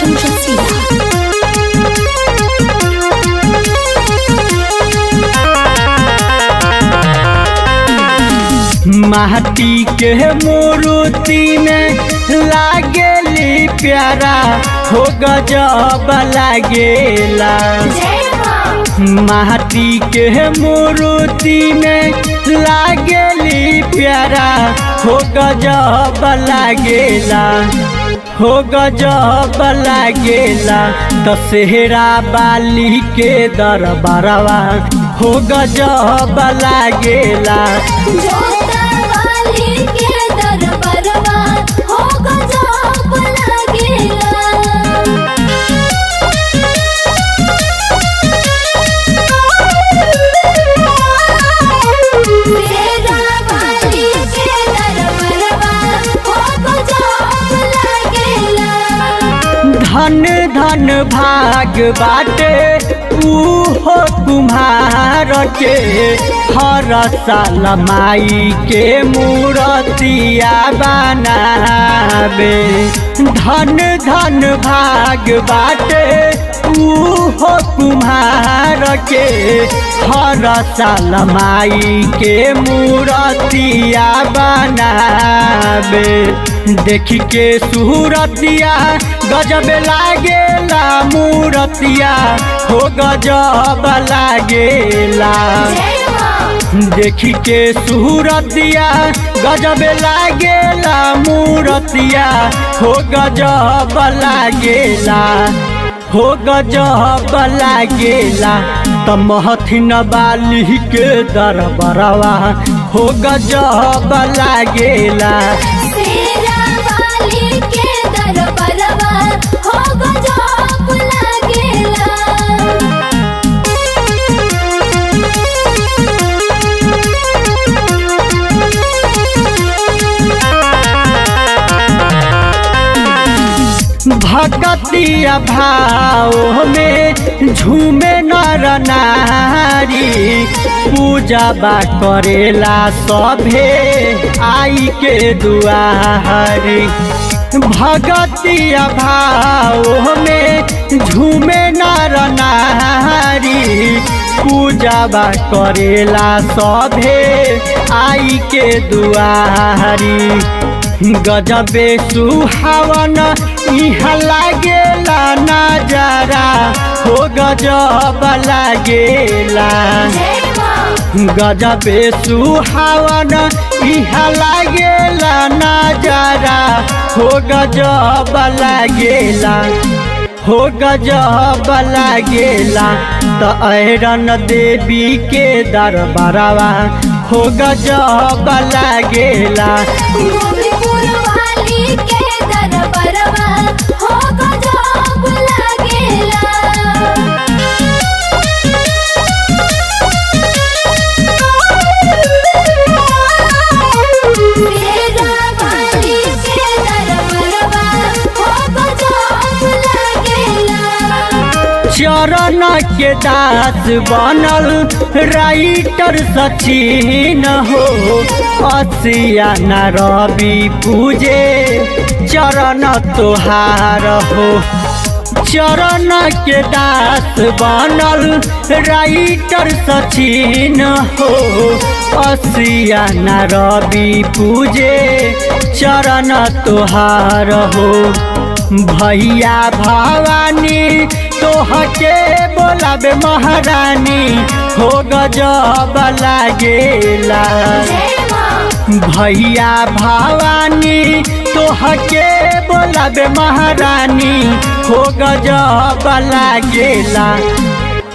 Roshan Rasina. माटी के मूर्ति में लागेली प्यारा हो गजब लागेला। माटी के मूर्ति में लागेली प्यारा हो गजब लागेला, हो गजब लागेला। दशहरा बाली के दरबारवा हो गजब लागेला। जोतावाली के दरबारवा हो गजब लागेला। शेरावाली के दरबारवा हो गजब लागेला। धन धन भाग बाटे उहो कुम्हार के, हर साल माई के मूर्तिया बनावे। धन धन भाग बाटे उहो कुम्हार के, हर साल माई के मूर्तिया बनावे। देख के सूरतिया गजब लागेला, मूरतिया हो गजब लागेला। देख के सूरतिया गजब लागेला, मूरतिया हो गजब लागेला, हो गजब लागेला। त महथिन बाली के दरबारवा हो गजब लागेला। शेरावाली के दरबारवा हो गजब लागेला। भगतिया भाव में झूमे नर नारी, पूजा बा करेला सभे आई के दुआरी। भगतिया भाव में झूमे नर नारी, पूजा बा करेला सभे आई के दुआरी। गजबे सुहावन इहाँ लागेला नजारा हो गजब लागेला। गजबे सुहावन इहाँ लागेला नजारा हो गजब लागेला, हो गजब लागेला। त ऐरन देवी के दरबारवा हो गजब लागेला। गोपीपुर वाली के दरबारवा हो गजब लागेला। शेरावाली के दरबारवा हो गजब लागेला। चरण के दास बनल राइटर सचिन हो, असिया न रवि पूजे चरण तोहार हो। चरण के दास बनल राइटर सचिन हो, असिया न रवि पूजे चरण तोहार हो। भैया भवानी तोहके बोलाबे महारानी हो गजब लागेला। भैया भवानी तोहके बोलाबे महारानी हो गजब लागेला,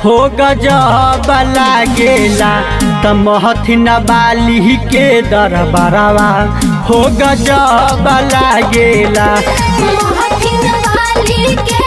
हो गजब लागेला। त महथिन बाली के दरबारवा हो गजब लागेला। महथिन वाली के